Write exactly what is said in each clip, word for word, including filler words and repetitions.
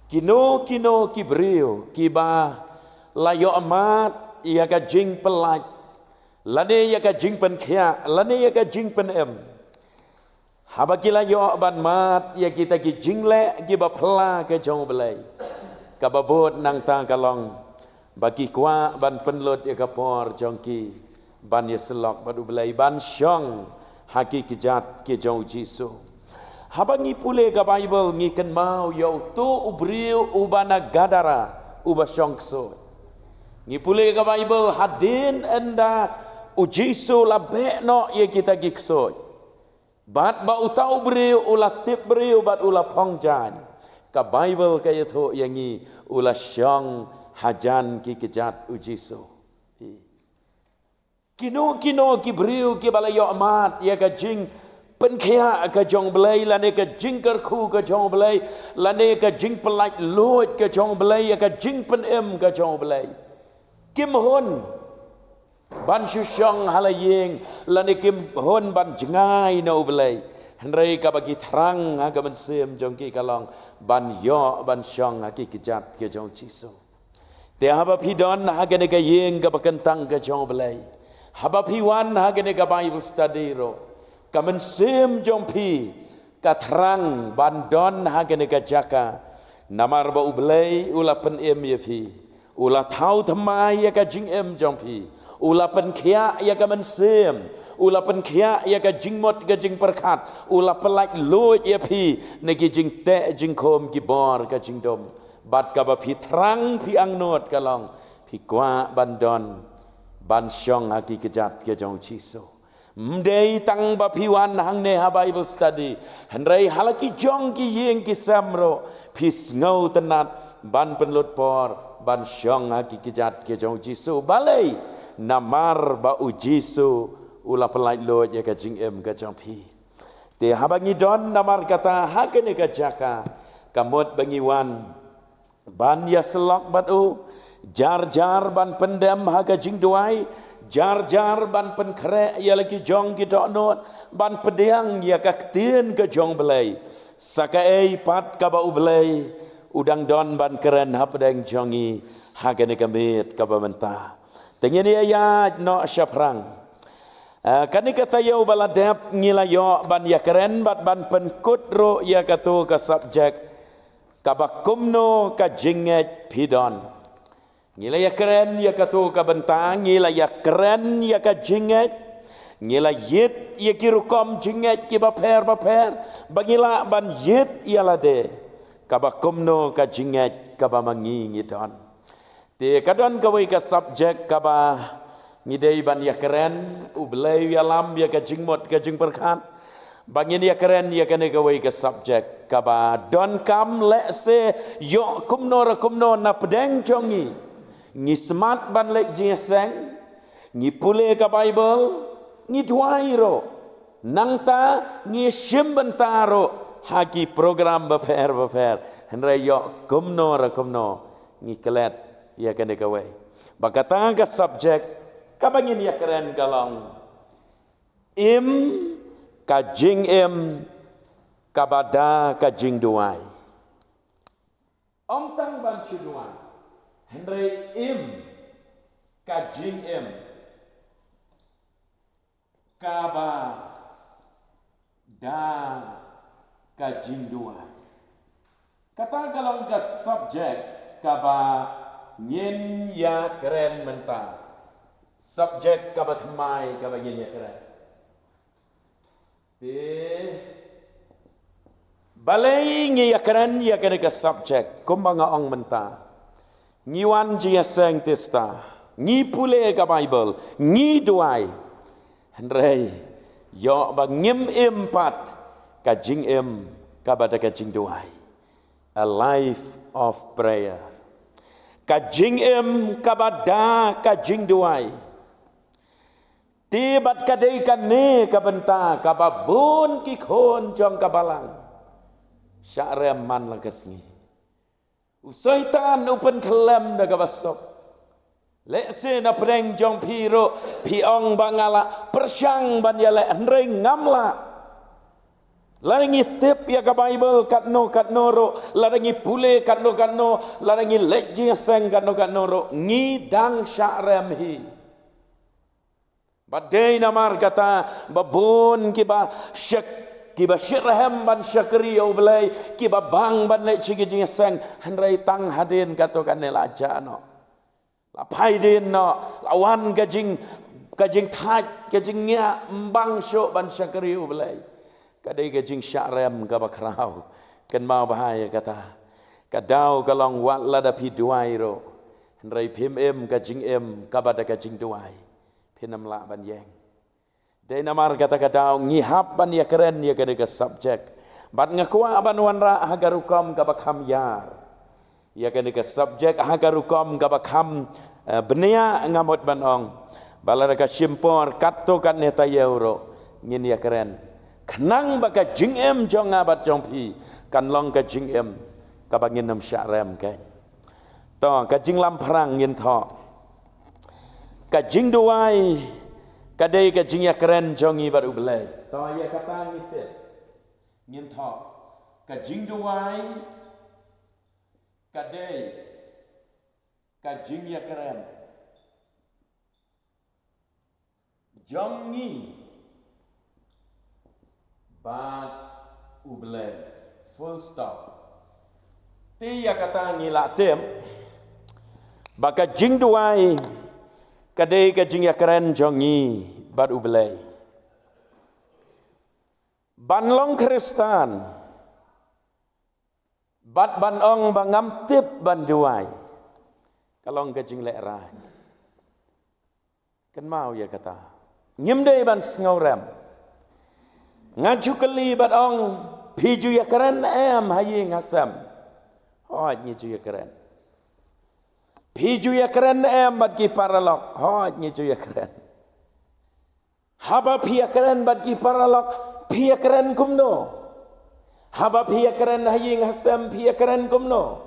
Kino kino ki briew kiba la ïoh mad ïa ka jingpyllait, lane ïa ka jingpynkhiah, lane ïa ka jingpynim, haba ki la ïoh ban mad ïa kita ki jingleh kiba phylla ka jong U Blei, kaba bud nangta ka long ba ki kwah ban pynlut ïa ka por jong ki ban ïasyllok bad U Blei, ban shong ha ki kjat ki jong U Jisu. Haba ngi pule ka Baibl ngi kynmaw ïa uto u briew uba na Gadara uba shong ksuid. Ngi pule ka Baibl hadien ynda U Jisu la beh noh ïa kita ki ksuid, bad ba uta u briew u la tip briew bad u la phong jaiñ, ka Baibl ka ïathuh ïa ngi u la shong hajan ki kjat U Jisu. Kino kino ki briew kiba la ïoh mad ïa ka jingpynkhiah ka jong U Blei, lane ka jingkyrkhu ka jong U Blei, lane ka jingpyllait luid ka jong U Blei, ïa ka jingpynim ka jong U Blei, kim hun ban shu shong ha la ïing, lane kim hun ban jngai na U Blei. Hynrei kaba ki thrang ha ka mynsiem jong ki ka long ban ïoh ban shong ha ki kjat ki jong U Jisu. Te haba phi don ha kane ka ïing kaba kyntang ka jong U Blei, haba phi wan ha kane ka Bible study ruh, ka mynsiem jong phi ka thrang ban don ha kane ka jaka, namar ba U Blei u la pynim ïa phi, u la thaw thymmai ïa ka jingim jong phi, u la pynkhiah ïa ka mynsiem, u la pynkhiah ïa ka jingmut ka jingpyrkhat, u la pyllait luid ïa phi na ki jingteh jingkhum ki bor ka jingdum. Bad kaba phi thrang phi angnud ka long phi kwah ban don ban shong ha ki kjat ki jong U Jisu. Ym dei tang ba phi wan hangne ha Bible study, hynrei ha la ki jong ki ïing ki sem ruh phi sngewtynnat ban pynlut por ban shong ha ki kjat ki jong U Jisu. Balei? Namar ba U Jisu u la pyllait luid ïa ka jingim ka jong phi. Te haba ngi don namar kata ha kane ka jaka, ka mut ba ngi wan ban ïasyllok bad u, jar jar ban pyndem ha ka jingduwai, jar jar ban pynkhreh ïa la ki jong ki dohnud, ban pdiang ïa ka ktien ka jong U Blei, sa kaei pat kaba U Blei u dang don ban kren hapdeng jong ngi ha kane ka miet kaba mynta. Te ngin ïa ïaid noh shaphrang. Ah, kane ka taïew ba la dep ngi la ïoh ban ïakren bad ban pynkut ruh ïa kato ka subject, kaba kumno ka jingngeit phi don. Ngi la ïakren ïa kato ka bynta, ngi la ïakren ïa ka jingngeit, ngi la ïit ïa ki rukom jingngeit kiba pher ba pher ba ngi lah ban ïit ïa lade, kaba kumno ka jingngeit kaba ma ngi ngi don. Te ka don kawei ka subject kaba ngi dei ban ïakren, U Blei u ïalam ïa ka jingmut ka jingpyrkhat ba ngin ïakren ïa kane kawei ka subject kaba donkam lehse ïoh kumno re kumno na pdeng jong ngi. Ngi smat ban leit jingïaseng, ngi pule ka Bible, ngi duwai ruh, nangta ngi shim bynta ruh ha ki program bapher bapher. Hynrei ïoh kumno re kumno ngi klet ïa kane kawei. Ba kata ka subject kaba ngin ïakren ka long: Im ka jingim kaba da ka jingduwai. Ym tang ban shu duwai, hynrei im ka jingim kaba da ka jingduwai. Kata ka long ka subject kaba ngin ïakren mynta. Subject kaba thymmai kaba ngin ïakren. Te balei ngi ïakren ïa kane ka subject? Kumba nga ong mynta, ngi wan jingïaseng te sdang, ngi pule ka Bible, ngi duwai. Hynrei ïoh ba ngim im pat ka jingim kaba da ka jingduwai. A life of prayer. Ka jingim kaba da ka jingduwai. Te bad ka dei kane ka bynta kaba bun ki khun jong ka balang shah rem man la ka sngi. U Soitan u pynkhlem da kaba suk. Lehse na pdeng jong phi ruh phi ong ba nga lah pyrshang ban ïaleh, hynrei ngam lah. Lada ngi tip ïa ka Baibl katno katno ruh, lada ngi pule katno katno, lada ngi leit jingïaseng katno katno ruh, ngi dang shah rem hi. Bad dei namar kata ba bun kiba shak, kiba shitrhem ban shakri ïa U Blei, kiba bang ban leit sha ki jingïaseng, hynrei tang hadien katto katne la jah noh. La phai dien noh, la wan ka jing, ka jingthait, ka jingeh, ym bang shuh ban shakri U Blei. Ka dei ka jingshah rem kaba khraw. Kynmaw bha ïa kata. Ka daw ka long wat lada phi duwai ruh, hynrei phim im ka jingim kaba da ka jingduwai, phin ym lah ban ïeng. Dei namar kata ka daw ngi hap ban ïakren ïa kane ka subject. Bad nga kwah ban wanrah ha ka rukom kaba kham ïar ïa kane ka subject, ha ka rukom kaba kham, eh, bniah, nga mut ban ong ba lada ka shim por katto katne taïew ruh ngin ïakren, khnang ba ka jingim jong nga bad jong phi kan long ka jingim kaba ngin ym shah rem keiñ. To, ka jinglamphrang ngin thoh. Ka jingduwai ka dei ka jingïakren jong ngi bad U Blei. To, ïa kata ngi tip. Ngin thoh. Ka jingduwai ka dei ka jingïakren jong ngi bad U Blei. Full stop. Te ïa kata ngi lah tip ba ka jingduwai ka dei ka jingïakren jong ngi bad U Blei. Ban long Khristan bad ban ong ba ngam tip ban duwai ka long ka jinglehrain. Kynmaw ïa kata. Ngim dei ban sngewrem. Nga ju kylli bad ong, phi ju ïakren em ha ïing ha sem? Hooid, ngi ju ïakren. Phi ju ïakren em bad ki paralok? Hooid, ngi ju ïakren. Haba phi ïakren bad ki paralok, phi ïakren kumno? Haba phi ïakren ha ïing ha sem, phi ïakren kumno?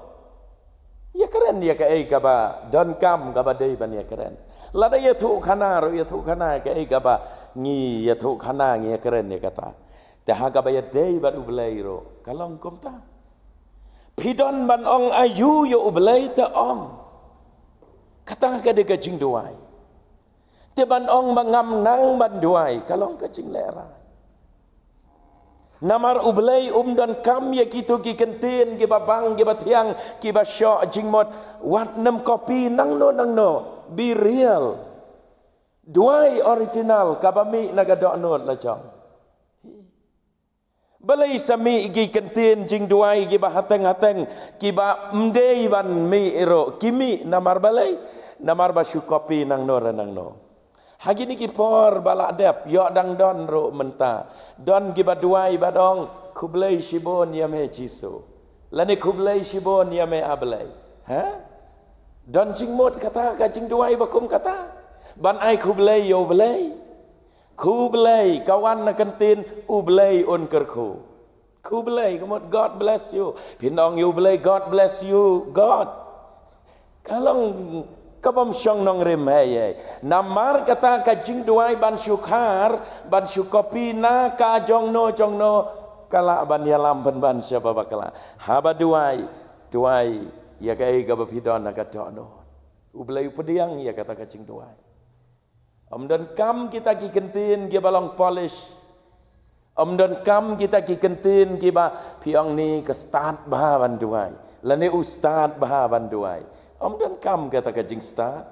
Ïakren ïa kaei kaba donkam, kaba dei ban ïakren. Lada ïathuhkhana ruh, ïathuhkhana ïa kaei kaba ngi ïathuhkhana, ngi ïakren ïa kata. Te ha kaba ïadei bad U Blei ruh ka long kumta. Phi don ban ong aïu ïa U Blei, te ong. Kata ka dei ka jingduwai. Te ban ong ba ngam nang ban duwai ka long ka jinglehrain. Namar U Blei um donkam ïa kito ki kyntien kiba bang, kiba thiang, kiba shoh jingmut. Wat nym copy nangno nangno. Be real. Duwai original kaba mih na ka dohnud la jong. Balei sa mih ki kyntien jingduwai kiba hateng hateng, kiba ym dei ban mih ruh ki mih, namar balei? Namar ba shu copy nangno re nangno. Ha kine ki por ba la dep, ïoh dang don ruh mynta. Don kiba duwai bad ong, khublei shibun ïa me Jisu. Lane khublei shibun ïa me A Blei. Ha? Don jingmut kata ka jingduwai ba kum kata? Ban ai khublei ïa U Blei. Khublei, ka wan na ka ktien U Blei un kyrkhu. Khublei, ka mut God bless you. Phin ong ïa U Blei, God bless you, God. Ka long kabym shong nongrim hei hei. Namar kata ka jingduwai ban shu khar, ban shu copy na ka jongno jongno, ka lah ban ïalam pynban sha ba bakla. Haba duwai, duwai ïa kaei kaba phi don na ka dohnud. U Blei u pdiang ïa kata ka jingduwai. Ym donkam kita ki kyntien kiba long polish. Ym donkam kita ki kyntien kiba phi ong ni ka stad bha ban duwai, lane u stad bha ban duwai. Ym donkam kata ka jingstad.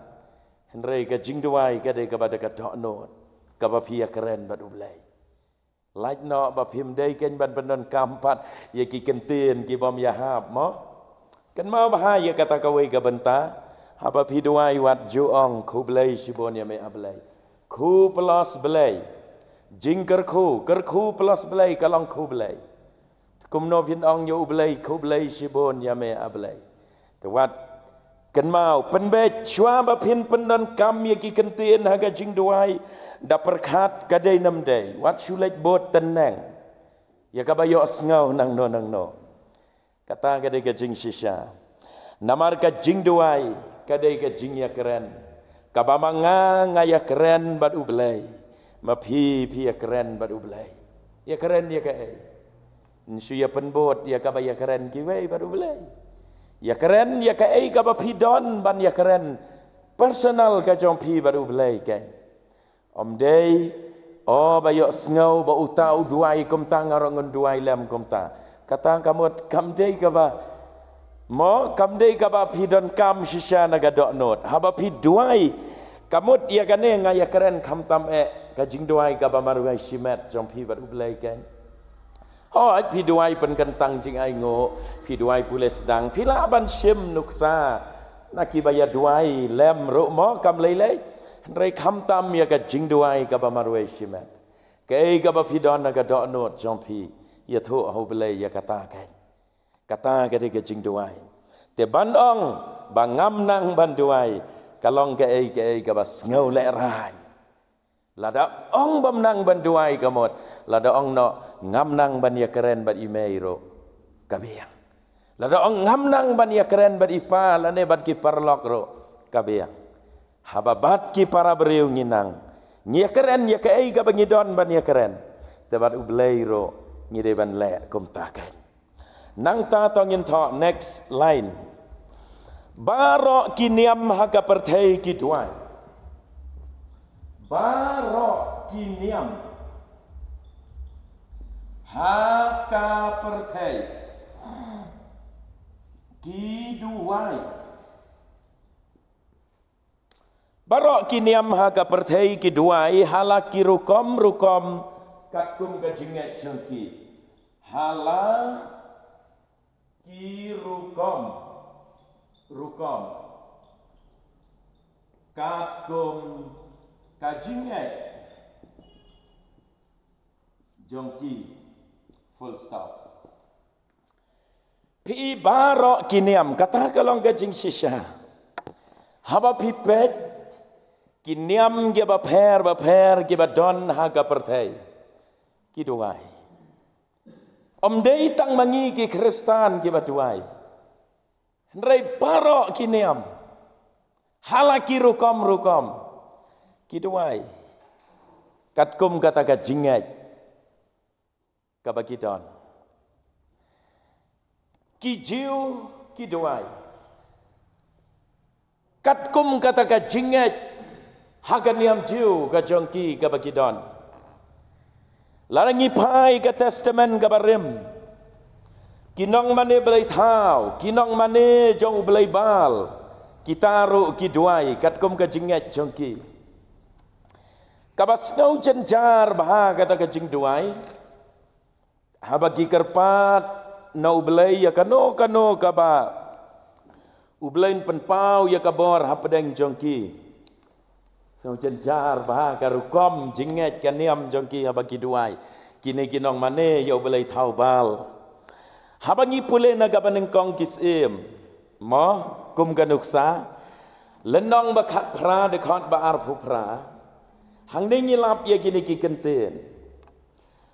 Hynrei ka jingduwai ka dei kaba da ka dohnud, kaba phi ïakren bad U Blei. Lait noh ba phim dei keiñ ban pyndonkam pat ïa ki kyntien kibym ïahap mo. Kynmaw bha ïa kata kawei ka bynta. Haba phi duwai wat ju ong khublei shibun ïa me A Blei. Khu plus Blei. Jingkyrkhu, kyrkhu plus Blei ka long khublei. Kumno phin ong ïa U Blei, khublei shibun ïa me A Blei. Te wat kynmaw, pynbeit shuwa ba phin pyndonkam ïa ki kyntien ha ka jingduwai, da pyrkhat ka dei ne ym dei, wat shu leit bud tneng ïa kaba ïohsngew nangno nangno. Kata ka dei ka jingshisha. Namar ka jingduwai ka dei ka jingïakren. Kaba ma nga nga ïakren bad U Blei, ma phi phi ïakren bad U Blei. Ïakren ïa kaei? Ngi shu ïa pynbud ïa kaba ïakren kiwei bad U Blei. Ïakren ïa kaei kaba phi don ban ïakren personal ka jong phi bad U Blei kein. Ym dei, o ba ïohsngew ba uta u duwai kumta nga ruh ngan duwai lem kumta. Kata ka mut kam dei kaba, mo, kam dei kaba phi donkam shisha na ka dohnud. Haba phi duwai, ka mut ïa kane nga ïakren khamtam eh ka jingduwai kaba marwei shimet jong phi bad U Blei kein. Hooid, phi duwai pynkyntang jingainguh, phi duwai pule sdang, phi lah ban shim nuksa na kiba ïa duwai lem ruh, mo, kam lei lei. Hynrei khamtam ïa ka jingduwai kaba marwei shimet. Kaei kaba phi don na ka dohnud jong phi, ïathuh ha U Blei ïa kata kein. Kata ka dei ka jingduwai. Te ban ong ba ngam nang ban duwai, ka long kaei kaei kaba sngew lehraiñ. Lada ong bym nang ban duwai ka mut, lada ong noh ngam nang ban ïakren bad i mei ruh, ka biang. Lada ong ngam nang ban ïakren bad i pa lane bad ki paralok ruh, ka biang. Haba bad ki para briew ngi nang, ngi ïakren ïa kaei kaba ngi don ban ïakren, te bad U Blei ruh ngi dei ban leh kumta kein. Nangta to ngin thoh next line. Baroh ki niam ha ka pyrthei ki duwai. Baroh ki niam ha ka pyrthei ki duwai. Baroh ki niam ha ka pyrthei ki duwai ha la ki rukom rukom katkum ka jingngeit jong ki. Ha la ki rukom rukom katkum ka jingngeit jong ki. Full stop. Phi baroh ki niam, kata ka long ka jingshisha. Haba phi peit ki niam kiba pher ba pher kiba don ha ka pyrthei ki duwai. Ym dei tang ma ngi ki Khristan kiba duwai. Hynrei baroh ki niam ha la ki rukom rukom ki duwai katkum kata ka jingngeit kaba ki don. Ki Jiw ki duwai katkum kata ka jingngeit ha ka niam Jiw ka jong ki kaba ki don. Lada ngi phai ka Testament kaba rim, ki nongmane blei thaw, ki nongmane jong u blei Baal, kita ruh ki duwai katkum ka jingngeit jong ki. Kaba sngew jynjar bha kata ka jingduwai, haba ki kyrpad na U Blei ïa kano kano kaba U Blei un pynpaw ïa ka bor hapdeng jong ki. Sngew jynjar bha ka rukom jingngeit ka niam jong ki haba ki duwai. Kine ki nongmane ïa u blei thaw Baal. Haba ngi pule na kaba nyngkong ki Syiem, mo, kum ka nuksa, lynnong ba khatphra dkhot ba arphew phra. Hangne ngi lap ïa kine ki kyntien.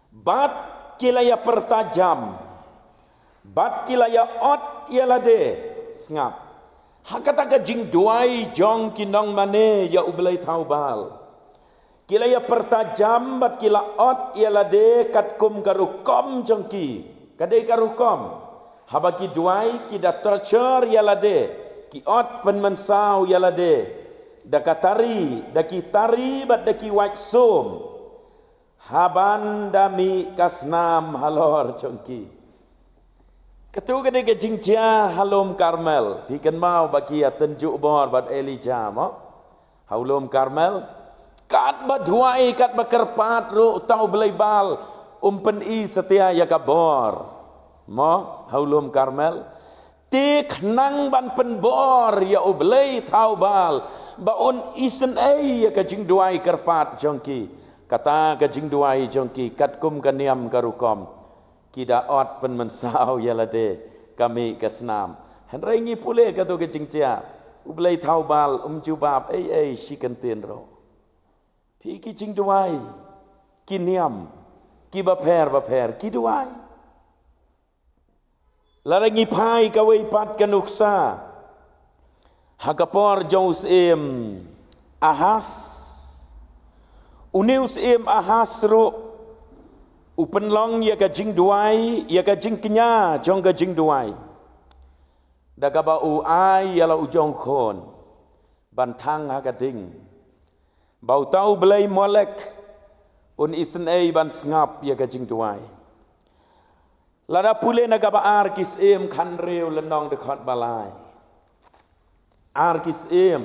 Bad ki la ïa pyrta jam, bad ki la ïa ot ïa lade. Sngap. Ha kata ka jingduwai jong ki nongmane ïa u blei thaw Baal, ki la ïa pyrta jam bad ki la ot ïa lade katkum ka rukom jong ki. Ka dei ka rukom. Haba ki duwai ki da torture ïa lade, ki ot pynmynsaw ïa lade da ka tari, da ki tari bad da ki wait sum. Haban da mih ka snam halor jong ki. Katu ka dei ka jingjia ha lum Karmel. Phi kynmaw ba ki ïa tynjuh bor bad Elijah, mo? Ha u lum Karmel. Katba duwai, katba kyrpad ruh uta u blei Baal um pyni satia ïa ka bor, mo, ha u lum Karmel. Te khnang ban pynbor ïa u blei thaw Baal ba un isynei ïa ka jingduwai kyrpad jong ki, kata ka jingduwai jong ki katkum ka niam ka rukom, ki da ot pynmynsaw ïa lade, ka mih ka snam. Hynrei ngi pule katu ka jingjia, u blei thaw Baal um jubab ei ei shi kyntien ruh. Phi, ki jingduwai ki niam kiba pher ba pher ki duwai. Lada ngi phai kawei pat ka nuksa ha ka por jong u Syiem Ahas. Une u Syiem Ahas ruh U pynlong ïa ka jingduwai, ïa ka jingkñia jong ka jingduwai, da kaba u ai ïa la u jong khun ban thang ha ka ding, ba uta u blei Molek un isynei ban sngap ïa ka jingduwai. Lada pule na kaba ar Ki Syiem khathynriew lynnong dkhot ba lai. Ar Ki Syiem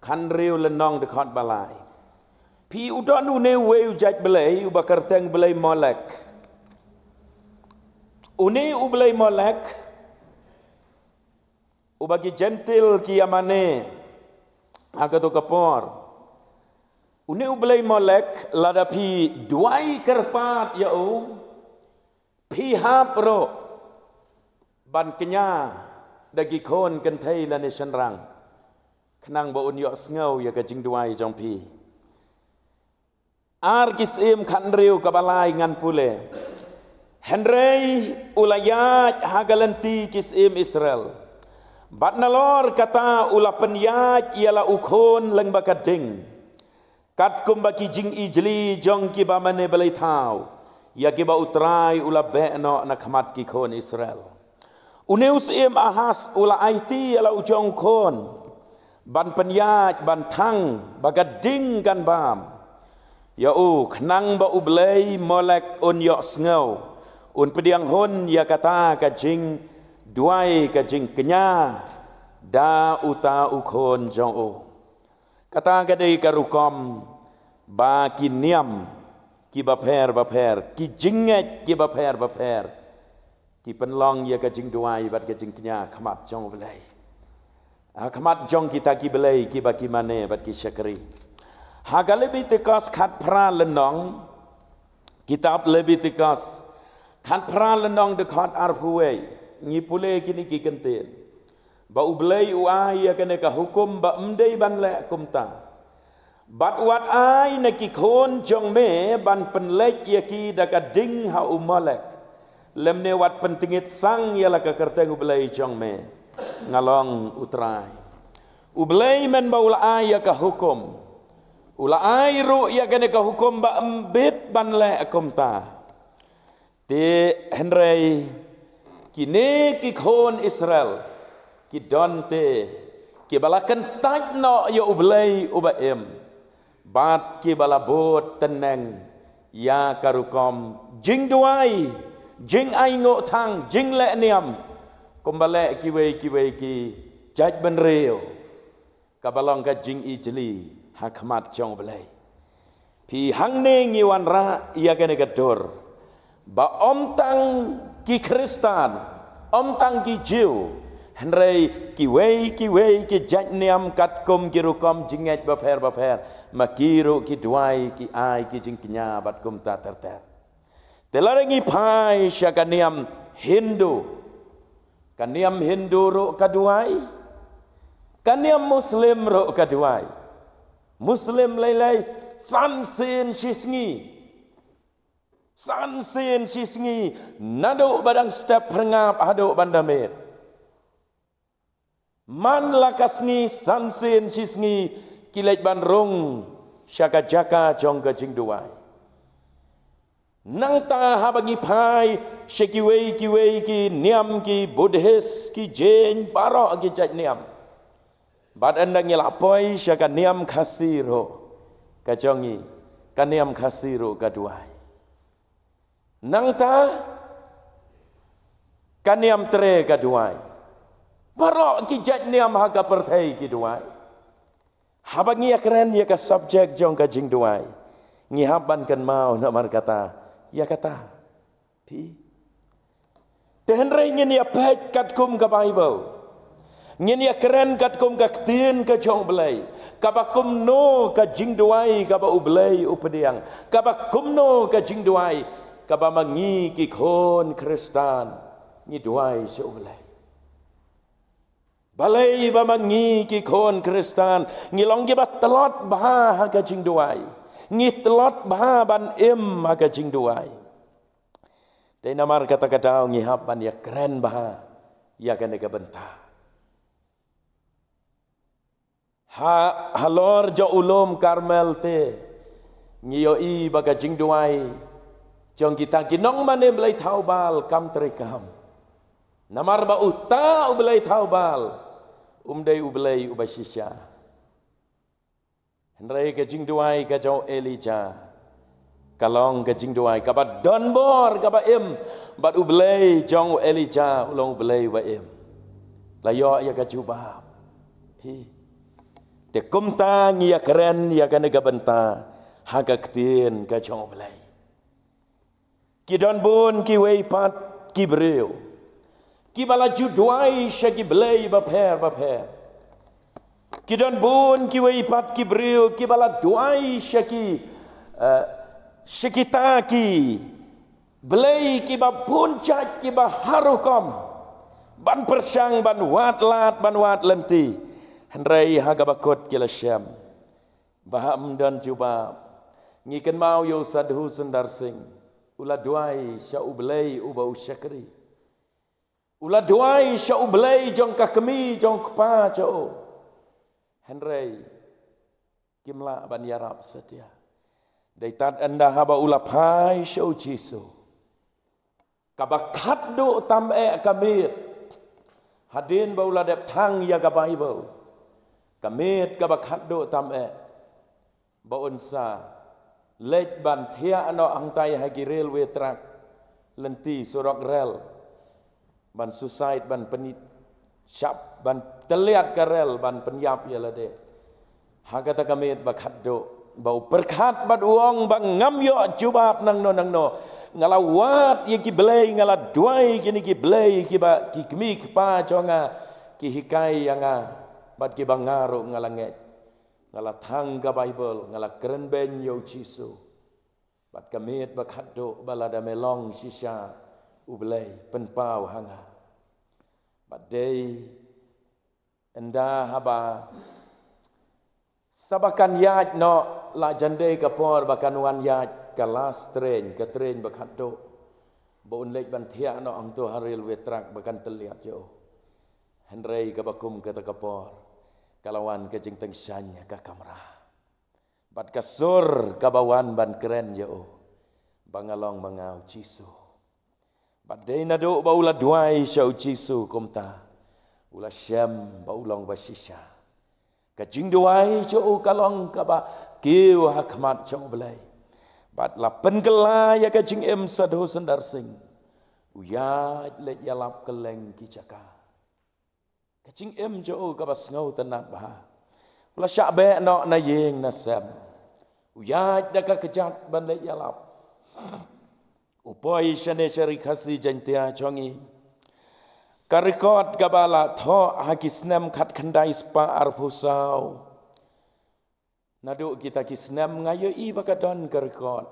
khathynriew lynnong dkhot ba lai. Phi, u don une uwei u jait blei uba kyrteng blei Molek. Une u blei Molek, uba ki Jentil ki ïa mane ha kato ka por. Une u blei Molek, lada phi duwai kyrpad ïa u, phi hap ruh ban kñia da ki khun kynthei lane shynrang, khnang ba un ïohsngew ïa ka jingduwai jong phi. Ar Ki Syiem khathynriew kaba lai ngan pule. Hynrei u la ïaid ha ka lynti ki syiem Israel, bad nalor kata u la pynïaid ïa la u khun lyngba ka ding, katkum ba ki jingijli jong kiba mane blei thaw, ïa kiba U Trai u la beh noh na khmat ki khun Israel. Une u syiem Ahas u la aiti ïa la u jong khun ban pynïaid ban thang ba ka ding kan bam ïa u, khnang ba u blei Molek un ïohsngew, un pdiang hun ïa kata ka jingduwai, ka jingkñia da uta u khun jong u. Kata ka dei ka rukom ba ki niam kiba pher bapher, ki jingngeit kiba pher bapher, ki pynlong ïa ka jingduwai bad ka jingkñia ha khmat jong u blei, ha khmat jong kita ki blei kiba ki mane bad ki shakri. Ha ka Lebitikos khatphra lynnong, kitab Lebitikos khatphra lynnong dkhot arphew wei, ngi pule kine ki kyntien, ba u blei u ai ïa kane ka hukum ba ym dei ban leh kumta. Bad wat ai na ki khun jong me ban pynleit ïa ki da ka ding ha u Molek, lymne wat pyntngit sang ïa la ka kyrteng u blei jong me. Nga long U Trai. U blei mynba u la ai ïa ka hukum, u la ai ruh ïa kane ka hukum ba ym bit ban leh kumta. Te hynrei kine ki khun Israel ki don te kiba la kyntait noh ïa u blei uba im, bad kiba la bud tyneng ïa ka rukom jingduwai, jingainguh thang, jingleh niam, kumba leh kiwei kiwei ki jaitbynriew, kaba long ka jingijli ha khmat jong u blei. Phi, hangne ngi wanrah ïa kane ka dur ba ym tang ki Khristan, ym tang ki Jiw, hynrei kiwei kiwei ki jait niam katkum ki rukom jingngeit bapher bapher, ma ki ruh ki duwai, ki ai ki jingkñia bad kumta ter ter. Te lada ngi phai sha ka niam Hindu, ka niam Hindu ruh ka duwai, ka niam Muslim ruh ka duwai. Muslim lei lei san sien shisngi, san sien shisngi, naduh ba dang step phyrngap haduh ban da miet. Man la ka sngi san sien shisngi ki leit ban rung sha ka jaka jong ka jingduwai. Nangta haba ngi phai sha kiwei kiwei ki niam, ki Buddhist, ki Jain, baroh ki jait niam, bad ynda ngi la poi sha ka niam Khasi ruh, ka jong ngi, ka niam Khasi ruh ka duwai. Nangta ka niam Tre ka duwai. Baroh ki jait niam ha ka pyrthei ki duwai. Haba ngi ïakren ïa ka subject jong ka jingduwai, ngi hap ban kynmaw namar kata ïa kata. Phi, te hynrei ngin ïa peit katkum ka Baibl, ngin ïa kren katkum ka ktien ka jong u Blei, kaba kumno ka jingduwai kaba u Blei u pdiang, kaba kumno ka jingduwai kaba ma ngi ki khun Khristan ngi duwai sha u Blei. Balei ba ma ngi ki khun Khristan ngi long kiba tlot bha ha ka jingduwai, ngi tlot bha ban im ha ka jingduwai? Dei namar kata ka daw ngi hap ban ïa kren bha ïa kane ka bynta. Ha, halor jong u lum Karmel te ngi ïohi ba ka jingduwai jong kita ki nongmane blei thaw Baal kam treikam. Namar ba uta u blei thaw Baal um dei u blei uba shisha. Hynrei ka jingduwai ka jong u Elijah ka long ka jingduwai kaba don bor kaba im, bad u blei jong u Elijah u long u blei uba im. La ïoh ïa ka jubab. Hi. Te kumta ngi ïa kren ïa kane ka bynta ha ka ktien ka jong u blei. Ki don bun kiwei pat ki briew kiba la ju duwai sha ki blei bapher bapher. Ki don bun kiwei pat ki briew kiba la duwai sha ki, eh, sha kita ki blei kiba bun jait kiba harukom, ban pyrshang ban wad lad ban wad lynti. Hynrei ha kaba kut ki la shem ba ym don jubab. Ngi kynmaw ïa u Sadhu Sundar Singh, u la duwai sha u blei uba u shakri. U la duwai sha u blei jong ka kmie jong u kpa jong u. Hynrei kim lah ban ïarap satia. Dei tad ynda haba u la phai sha u Jisu, kaba khatduh tam eh ka miet. Hadien ba u la dep thang ïa ka Baibl, ka miet kaba khatduh tam eh ba un sa leit ban thiah noh hangtai ha ki railway track, lynti surok rel, ban suicide, ban pynïap, shap ban tylliat ka rel ban pynïap ïa lade. Ha kata ka miet ba khatduh ba u pyrkhat bad u ong ba ngam ïoh jubab nangno nangno. Nga la wad ïa ki blei, nga la duwai kine ki blei kiba ki kmie kpa jong nga ki hikai ïa nga, bad kiba nga ruh nga la ngeit. Nga la thang ka Baibl, nga la kren beiñ ïa u Jisu. Bad ka miet ba khatduh ba lada me long shisha, u blei pynpaw ha nga. Bad dei ynda haba sa ba kan ïaid noh, la jan dei ka por ba kan wan ïaid ka last train, ka train ba khatduh ba un leit ban thiah noh hangto ha railway track ba kan tylliat ïa u. Hynrei kaba kum kata ka por ka la wan ka jingtyngshaiñ ha ka kamra. Bad ka sur kaba wan ban kren ïa u ba nga long ma nga u Jisu. Bad dei naduh ba u la duwai sha u Jisu kumta, u la shem ba u long ba shisha. Ka jingduwai jong u ka long kaba kiew ha khmat jong u Blei. Bad la pynkylla ïa ka jingim Sadhu Sundar Singh, u ïaid leit ïalap kylleng ki jaka. Ka jingim jong u kaba sngewtynnat bha. U la shah beh noh na ïing na sem. U ïaid da ka kjat ban leit ïalap. U poi shane sha Ri Khasi Jaiñtia jong ngi. Ka record kaba la thoh ha ki snem khatkhyndai spah arphew saw. Naduh kita ki snem nga ïohi ba ka don ka record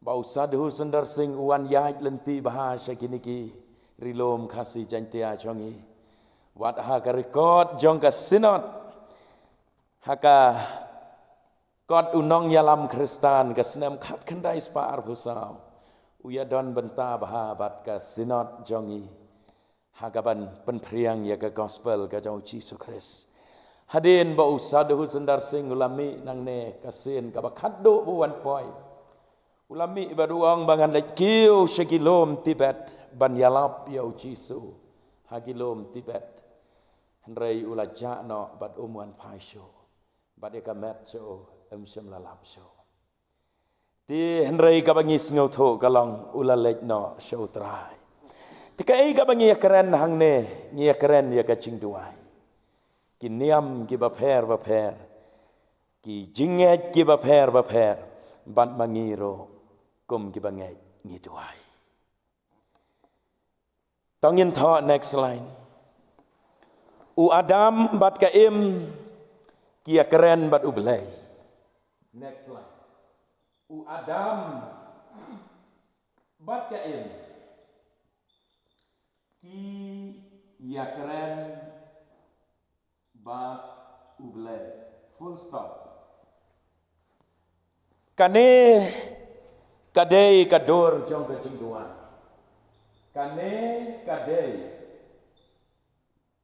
ba u Sadhu Sundar Singh u wan ïaid lynti bha sha kine ki ri lum Khasi Jaiñtia jong ngi. Wat ha ka record jong ka Synod ha ka kot u nongïalam Khristan ka snem khatkhyndai spah arphew saw, u ïadon bynta bha bad ka Synod jong ngi ha kaban pynphriang ïa ka gospel ka jong u Jisu Khrist. Hadien ba u Sadhu Sundar Singh u la mih nangne, ka sien kaba khatduh ba u wan poi, u la mih bad u ong ba ngan leit kiew sha ki lum Tibet ban ïalap ïa u Jisu ha ki lum Tibet. Hynrei u la jah noh bad um wan phai shuh. Bad ïa ka met jong u ym shym la lap shuh. Te hynrei kaba ngi sngewthuh ka long u la leit noh sha u Trai. Te kaei kaba ngi ïakren hangne, ngi ïakren ïa ka jingduwai. Ki niam kiba pher bapher, ki jingngeit kiba pher bapher, bad ma ngi ruh kum kiba ngeit ngi duwai. To ngin thoh next line. U Adam bad ka Im ki ïakren bad u Blei. Next line. U Adam bad ka Im ki ïakren bad u Blei. Full stop. Kane ka dei ka dur jong ka jingduwai. Kane ka dei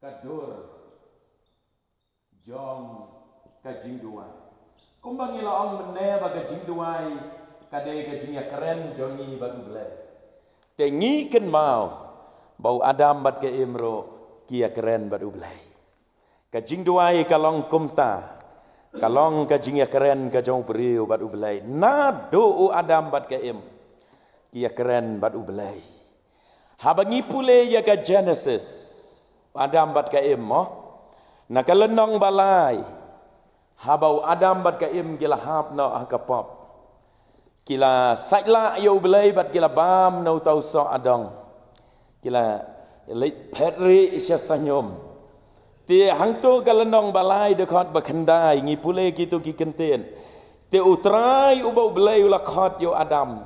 ka dur jong ka jingduwai. Kumba ngi la ong mynne ba ka jingduwai Ka dei ka jingïakren jong ngi bad U Blei. Te ngi kynmaw ba u Adam bad ka Im ruh ki ïakren bad U Blei. Ka jingduwai ka long kumta, ka long ka jingïakren ka jong u briew bad U Blei. Naduh u Adam bad ka Im ki ïakren bad U Blei. Haba ngi pule ïa ka Genesis, u Adam bad ka Im mo, na ka lynnong ba lai, haba u Adam bad ka Im ki la hap noh ha ka pop, ki la sait lah ïa U Blei bad ki la bam na uta u soh adong, ki la leit phet rieh sha sahñium. Te hangto ka lynnong ba lai dkhot ba khyndai ngi pule kito ki kyntien. Te U Trai uba U Blei u la khot ïa u Adam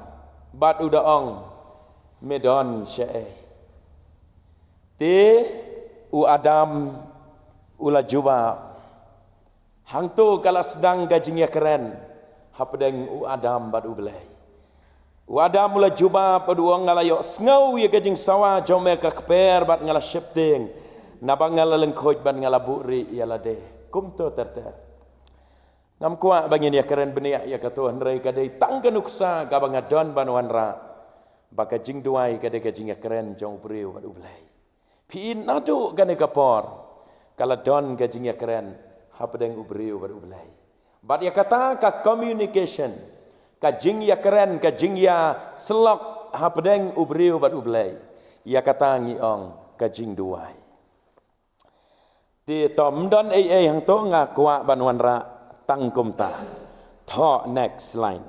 bad u da ong, me don shaei? Te u Adam u la jubab. Hangto ka la sdang ka jingïakren hapdeng u Adam bad U Blei. U Adam u la jubab bad u ong, nga la ïohsngew ïa ka jingsawa jong me ka kper bad nga la sheptieng, naba nga la lyngkhuid bad nga la buhrieh ïa lade. Kumto ter ter. Ngam kwah ba ngin ïakren bniah ïa kato, hynrei ka dei tang ka nuksa kaba nga don ban wanrah ba ka jingduwai ka dei ka jingïakren jong u briew bad U Blei. Phi i, naduh kane ka por ka la don ka jingïakren hapdeng u briew bad U Blei. Bad ïa kata ka communication, ka jingïakren, ka jingïasyllok hapdeng u briew bad U Blei, ïa kata ngi ong ka jingduwai. Te to ym don ei ei hangto, nga kwah ban wanrah tang kumta. To next line.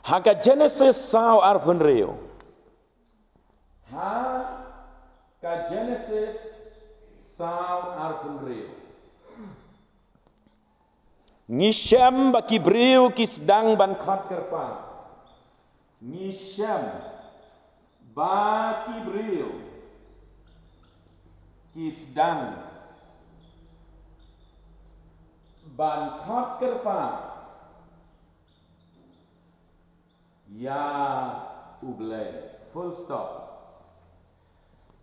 Ha ka Genesis saw arphew hynriew. Ha ka Genesis saw arphew hynriew. Ngi shem ba ki briew ki sdang ban khot kyrpad. Ngi shem ba ki briew ki sdang ban khot kyrpad ïa U Blei. Full stop.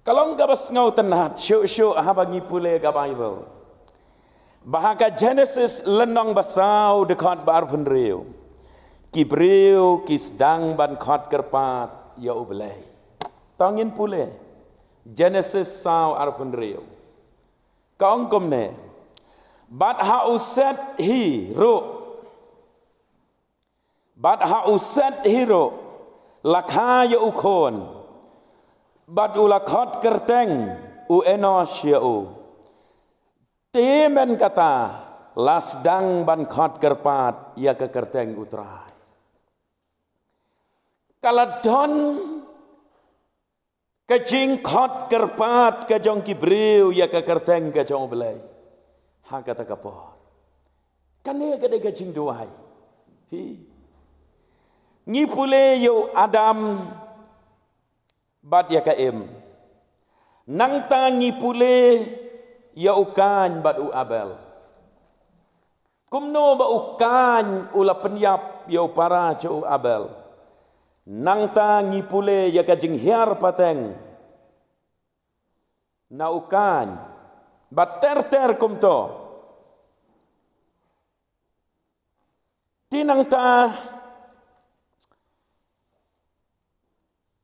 Ka long kaba sngewtynnat shuh shuh haba ngi pule ka Baibl ba ha ka Genesis lynnong ba saw dkhot ba arphew hynriew, ki briew ki sdang ban khot kyrpad ïa U Blei. To ngin pule Genesis saw arphew hynriew. Ka ong kumne, bad ha u Set hi ruh, bad ha u Set hi ruh la kha ïa u khun, bad u la khot kyrteng u Enosh ïa u. Te mynta kata la sdang ban khot kyrpad ïa ka kyrteng U Trai. Ka la don ka jingkhot kyrpad ka jong ki briew ïa ka kyrteng ka jong U Blei ha kata ka por. Kane ka dei ka jingduwai. Hi. Ngi pule ïa u Adam bad ïa ka Im. Nangta ngi pule ïa u Kain bad u Abel. Kumno ba u Kain u la pynïap ïa u para jong u Abel? Nangta ngi pule ïa ka jinghiar pateng na u Kain bad ter ter kumto. Te nangta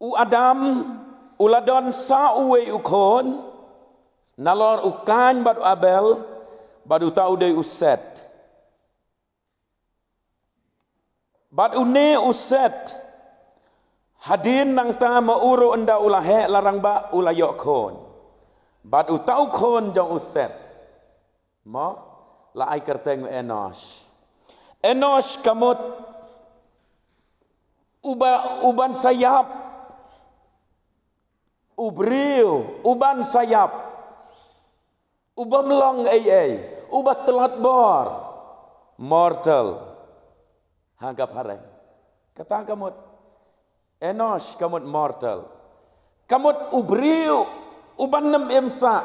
u Adam u la don sa uwei u khun, nalor u Kain bad u Abel, bad uta u dei u Set. Bad une u Set, hadien nangta ma u ruh ynda u la heh la rangbah u la ïoh khun. Bad uta u khun jong u Set, mo, la ai kyrteng u Enosh. Enosh ka mut uba, uban sa ïap, u briew uban sa ïap, u bym long ei ei, uba tlot bor, mortal ha ka phareng. Kata ka mut Enosh, ka mut mortal. Ka mut u briew uban ym im sah,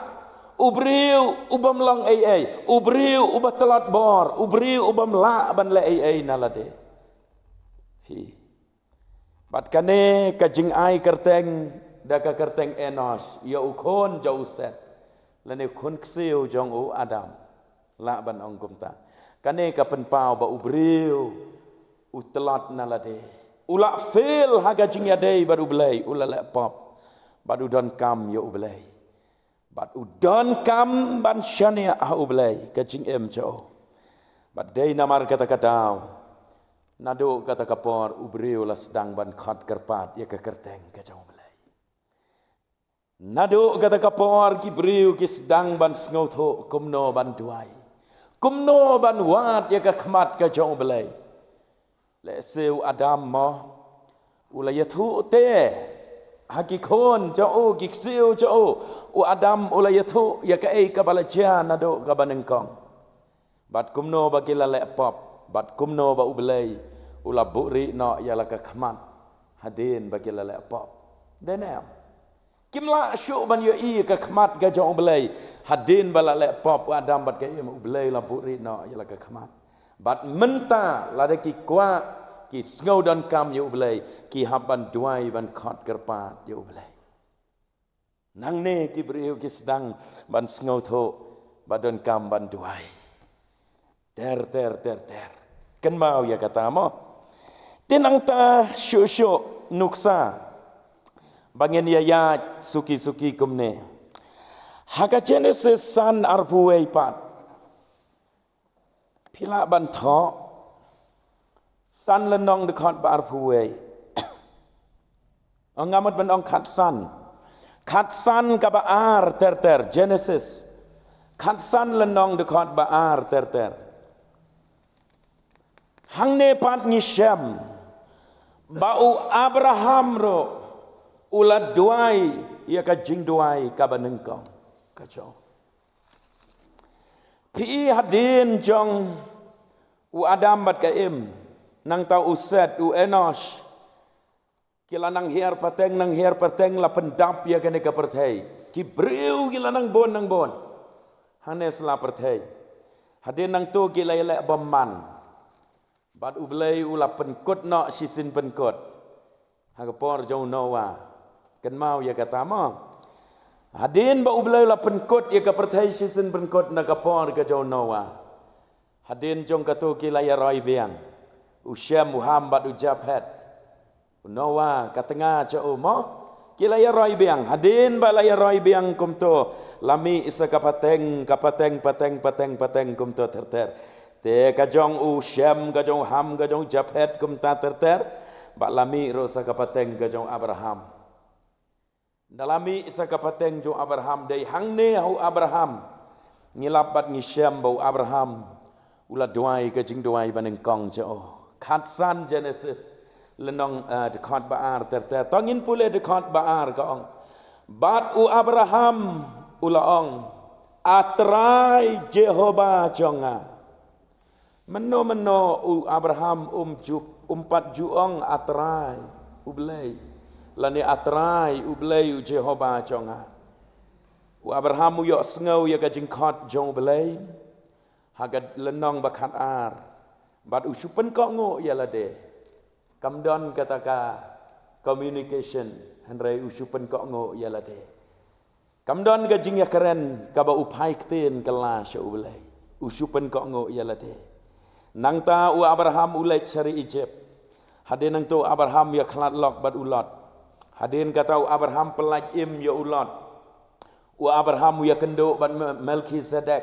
u briew u bym long ei ei, u briew uba tlot bor, u briew u bym lah ban leh ei ei na lade. Hi. Bad kane ka jingai kyrteng da ka kyrteng Enosh ïa u khun jong u Set, lane u khun ksiew jong u Adam. Lah ban ong kumta. Kane ka pynpaw ba u briew u tlot na lade. U la fail ha ka jingïadei bad U Blei, u la leh pop. Bad u donkam ïa U Blei. Bad u donkam ban shaniah ha U Blei, ka jingim jong u. Bad dei namar kata ka daw, naduh kata ka por u briew la sdang ban khot kyrpad ïa ka kyrteng ka jong U Blei. Naduh kata ka por ki briew ki sdang ban sngewthuh kumno ban duwai, kumno ban wad ïa ka khmat ka jong U Blei. Lehse u Adam mo, u la ïathuh te ha ki khun jong u, ki ksiew jong u. U Adam u la ïathuh ïa kaei kaba la jia naduh kaba nyngkong. Bad kumno ba ki la leh pop, bad kumno ba U Blei u la buhrieh noh ïa la ka khmat hadien ba ki la leh pop. Dei ne em? Kim lah shuh ban ïohi ka khmat ka jong U Blei hadien ba la leh pop u Adam bad ka Im. U Blei la buhrieh noh ïa la ka khmat. Bad mynta lada ki kwah, ki sngew donkam ïa U Blei, ki hap ban duwai ban khot kyrpad ïa U Blei. Nangne ki briew ki sdang ban sngewthuh ba donkam ban duwai. Ter ter ter ter. Kynmaw ïa kata mo. Te nangta shuh shuh nuksa ba ngin ïa ïaid suki suki kumne. Ha ka Genesis san arphew wei pat. Phi lah ban thoh. San lynnong dkhot ba arphew wei. Ong nga mut ban ong khatsan. Khatsan kaba ar ter ter, Genesis. Khatsan lynnong dkhot ba ar ter ter. Hangne pat ngi shem ba u Abraham ruh u la duwai ïa ka jingduwai kaba nyngkong ka jong. Phi i hadien jong u Adam bad ka Im, nangta u Set, u Enosh. Ki la nang hiar pateng, nang hiar pateng, la pyndap ïa kane ka pyrthei. Ki briew ki la nang bun, nang bun. Hangne sla pyrthei. Hadien nangto ki la ïaleh bymman. Bad U Blei u la pynkut noh shisien pynkut. Ha ka por jong u Noah. Kynmaw ïa kata mo. Hadien ba U Blei u la pynkut ïa ka pyrthei shisien pynkut na ka por ka jong u Noah. Hadien jong kato ki la ïaroi biang. U Shem, u Ham bad u Japhet. U Noah, ka tnga jong u mo. Ki la ïaroi biang. Hadien ba la ïaroi biang kumto. La mih sa ka pateng, ka pateng, pateng, pateng, pateng kumto ter ter. Te ka jong u Shem, ka jong u Ham, ka jong u Japhet kumta ter ter. Bad la mih ruh sa ka pateng ka jong u Abraham. Nda la mih sa ka pateng jong u Abraham, dei hangne ha u Abraham. Ngi lap bad ngi shem ba u Abraham u la duwai ka jingduwai ba nyngkong jong u. Khatsan Genesis lynnong, eh, dkhot ba ar ter ter. To ngin pule dkhot ba ar ka ong. Bad u Abraham u la ong, A Trai Jehobah jong nga. Mynno mynno u Abraham um ju, um pat ju ong A Trai U Blei, lane A Trai U Blei u Jehobah jong nga. U Abraham u ïohsngew ïa ka jingkhot jong U Blei ha ka lynnong ba khat ar, bad u shu pynkohnguh ïa lade. Kam don kata ka communication, hynrei u shu pynkohnguh ïa lade. Kam don ka jingïakren kaba u phai ktien kylla sha U Blei. U shu pynkohnguh ïa lade. Nangta u Abraham u leit sha ri Egypt. Hadien nangto u Abraham ïakhlad lok bad u Lot. Hadien kata u Abraham pyllait im ïa u Lot. U Abraham u ïakynduh bad Me-, Melchizedek.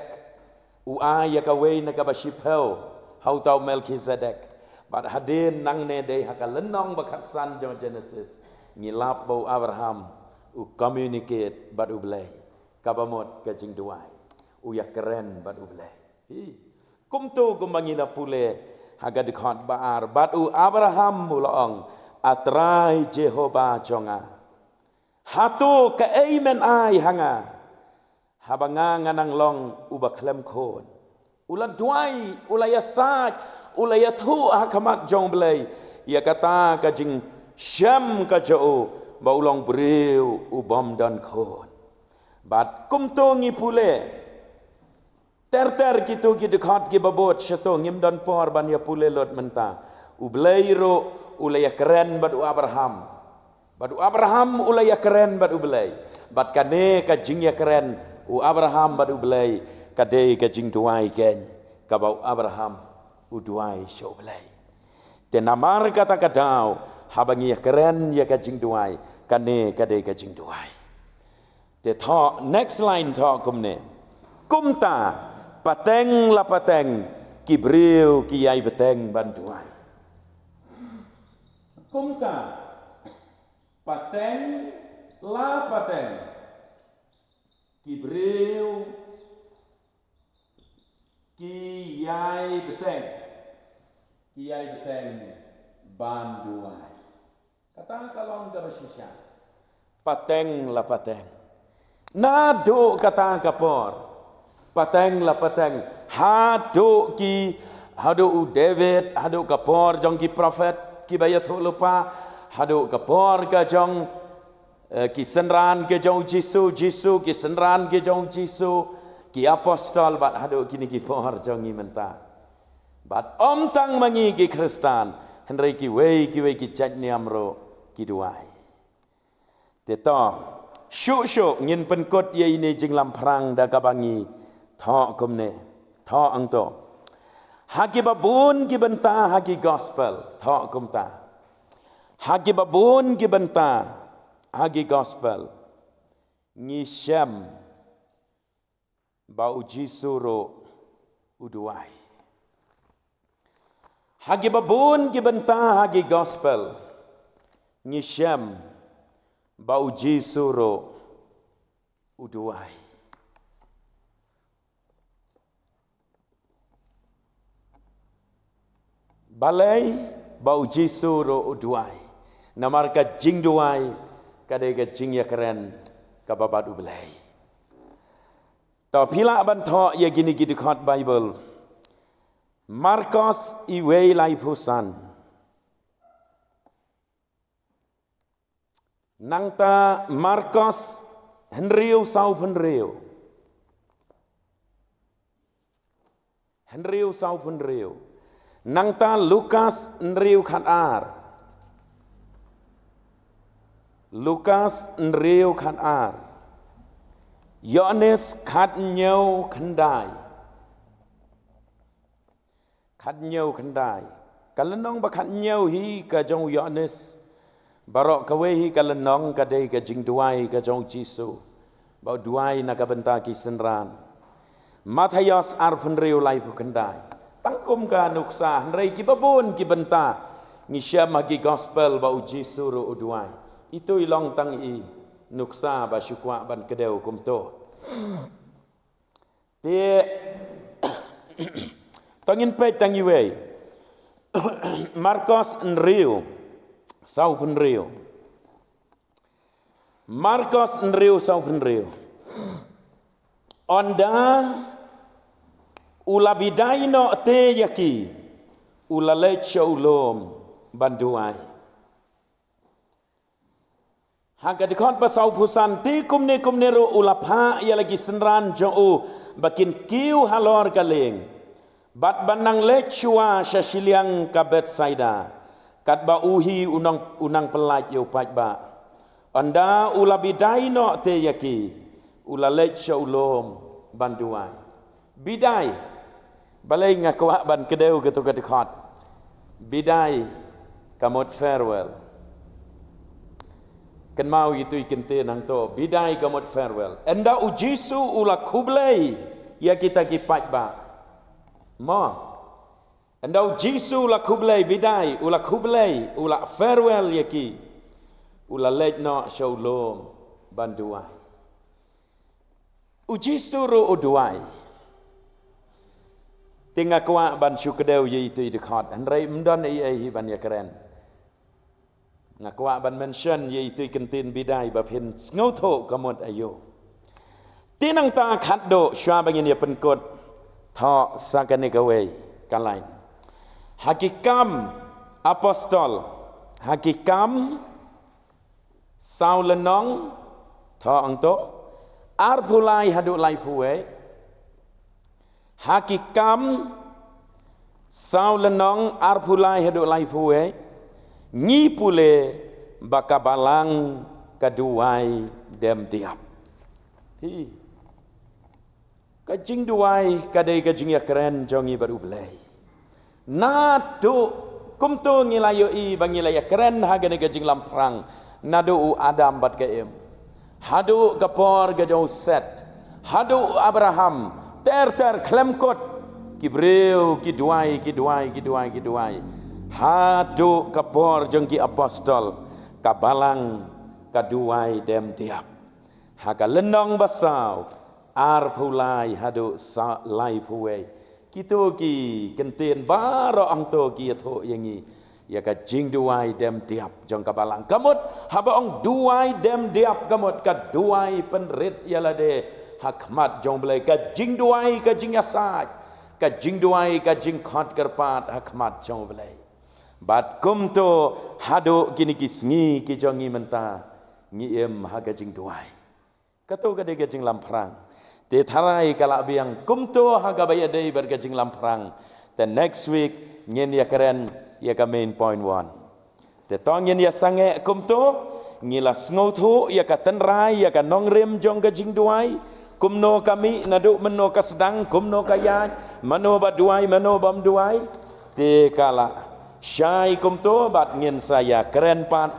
U ai ïa kawei na kaba shiphew ha uta u Melchizedek. Bad hadien nangne dei ha ka lynnong ba khatsan jong Genesis, ngi lap ba u Abraham u communicate bad U Blei. Kaba mut ka jingduwai. U ïakren bad U Blei. Hi. Kumto kumba ngi la pule ha ka dkhot ba ar, bad u Abraham u la ong, A Trai Jehobah jong nga, hato kaei men ai ha nga, haba nga nga nang long uba khlem khun? U la duwai, u la ïasaid, u la ïathuh ha khmat jong U Blei ïa kata ka jingshem ka jong u ba u long briew u bym don khun. Bad kumto ngi pule ter ter kito ki dkhot kiba bud, shato ngim don por ban ïa pule lut mynta. U Blei ruh u la ïakren bad u Abraham. Bad u Abraham u la ïakren bad U Blei. Bad kane ka jingïakren u Abraham bad U Blei, ka dei ka jingduwai keiñ kaba u Abraham u duwai sha U Blei. Te namar kata ka daw, Haba ngi ïakren ïa ka jingduwai, kane ka dei ka jingduwai. Te thoh, next line thoh kumne. Kumta, pateng la pateng, ki briew ki ïai bteng ban duwai. Kumta, pateng la pateng, ki briew ki ïai bteng, ki ïai bteng ban duwai. Kata ka long kaba shisha. Pateng la pateng. Naduh kata ka por, pateng la pateng, haduh ki, haduh u David, haduh ka por jong ki prophet kiba ïathuhlypa, haduh ka por ka jong, eh, ki synran ki jong u Jisu, Jisu, ki synran ki jong u Jisu, ki apostol, bad haduh kine ki por jong ngi mynta. Bad ym tang ma ngi ki Khristan, hynrei kiwei kiwei ki jait niam ruh ki duwai. Te to, shuh shuh ngin pynkut ïa ine i jinglamphrang da kaba ngi thoh kumne, thoh hangto. Ha kiba bun ki bynta ha ki gospel, thoh kumta. Ha kiba bun ki bynta ha ki gospel, ngi shem ba u Jisu ruh u duwai. Ha kiba bun ki bynta ha ki gospel, ngi shem ba u Jisu ruh u duwai. Balei? Ba u Jisu ruh u duwai. Namar ka jingduwai ka dei ka jingïakren kaba bad u Blei. To phi lah ban thoh ïa kine ki dkhot Baibl. Markos iwei laiphew san. Nangta Markos hynriew sawphew hynriew. Hynriew sawphew hynriew. Nangta Lukas hynriew khatar. Lukas hynriew khatar. Ïoannis khathynñiew khyndai. Khathynñiew khyndai. Ka lynnong ba khathynñiew hi ka jong u Ïoannis. Baroh kawei hi ka lynnong ka dei ka jingduwai ka jong u Jisu. Ba u duwai na ka bynta ki synran. Mathaios arphew hynriew laiphew khyndai. Tang kum ka nuksa, hynrei kiba bun ki bynta ngi shem ha ki gospel ba u Jisu ruh u duwai. Itu i long tang i nuksa ba shu kwah ban kdew kumto. Te to ngin peit tang iwei. Markos hynriew sawphew hynriew. Markos hynriew sawphew hynriew. Ynda u la bidai noh te ïa ki, u la leit sha u lum ban duwai. Ha ka dkhot ba sawphew san, te kumne kumne ruh u la phah ïa la ki synran jong u ba kin kiew halor ka lieng, bad ban nang leit shuwa sha shiliang ka Bethsaida, katba u hi u nang, u nang pyllait ïa u paidbah. Ynda u la bidai noh te ïa ki, u la leit sha u lum ban duwai. Bidai. Balei nga kwah ban kdew kato ka dkhot. Bidai ka mut farewell. Kynmaw ïa itu i kyntien hangto. Bidai ka mut farewell. Ynda u Jisu u la khublei ïa kita ki paidbah. Mo. Ynda u Jisu u la khublei, bidai, u la khublei, u la farewell ïa ki. U la leit noh sha u lum ban duwai. U Jisu ruh u duwai. Te nga kwah ban shu kdew ïa itu i dkhot. Hynrei ym don ei ei hi ban ïakren. Nga kwah ban mention ïa itu i kyntien bidai ba phin sngewthuh ka mut aïu. Te nangta khatduh shuwa ba ngin ïa pynkut. Thoh sa kane kawei ka lain. Ha ki Kam Apostol. Ha ki Kam Saw lynnong, thoh hangto, arphew lai haduh laiphew wei. Ha ki Kam, saw lynnong, arphew lai haduh laiphew wei. Ngi pule ba ka balang ka duwai dem diap. Hi. Ka jingduwai ka dei ka jingïakren jong ngi bad U Blei. Naduh Kumto ngi la ïohi ba ngi la ïakren ha kane ka jinglamphrang naduh u Adam bad ka Im, haduh ka por ka jong u Set, haduh u Abraham, ter ter khlem kut, ki briew ki duwai, ki duwai, ki duwai, ki duwai, haduh ka por jong ki apostol, ka balang ka duwai dem diap. Ha ka lynnong ba saw, arphew lai haduh sa laiphew wei. Kito ki kyntien baroh hangto ki ïathuh ïa ngi ïa ka jingduwai dem diap jong ka balang. Ka mut haba ong duwai dem diap, ka mut ka duwai pynrit ïa lade ha khmat jong U Blei, ka jingduwai ka jingïasaid, ka jingduwai ka jingkhot kyrpad ha khmat jong U Blei. Bad kumto haduh kine ki sngi ki jong ngi mynta ngi im ha ka jingduwai. Kato ka dei ka jinglamphrang. Te tharai ka la biang kumto ha kaba ïadei bad ka jinglamphrang. Te next week ngin ïakren ïa ka main point one. Te to ngin ïa sangeh kumto, ngi la sngewthuh ïa ka tynrai, ïa ka nongrim jong ka jingduwai, kumno ka mih, naduh mynno ka sdang, kumno ka ïaid, mano ba duwai, mano bym duwai. Te ka la shai kumto bad ngin sa ïakren pat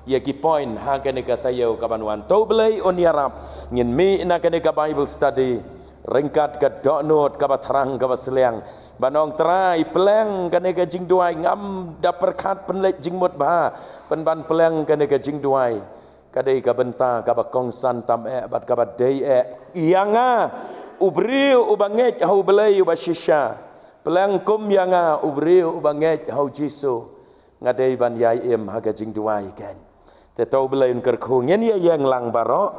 ïa ki point ha kane ka taïew kaban wan. To U Blei un ïarap ngin mih na kane ka Bible study ryngkat ka dohnud kaba thrang kaba sliang. Ban ong Trai, pleng kane ka jingduwai, ngam da pyrkhat pynleit jingmut bha, pynban pleng kane ka jingduwai ka dei ka bynta kaba kongsan tam eh bad kaba dei eh ïa nga, u briew uba ngeit ha U Blei uba shisha. Pleng kum ïa nga, u briew uba ngeit ha U Jisu. Nga dei ban ïai im ha ka jingduwai kein. Te to U Blei un kyrkhu, ngin ïa ïeng lang baroh.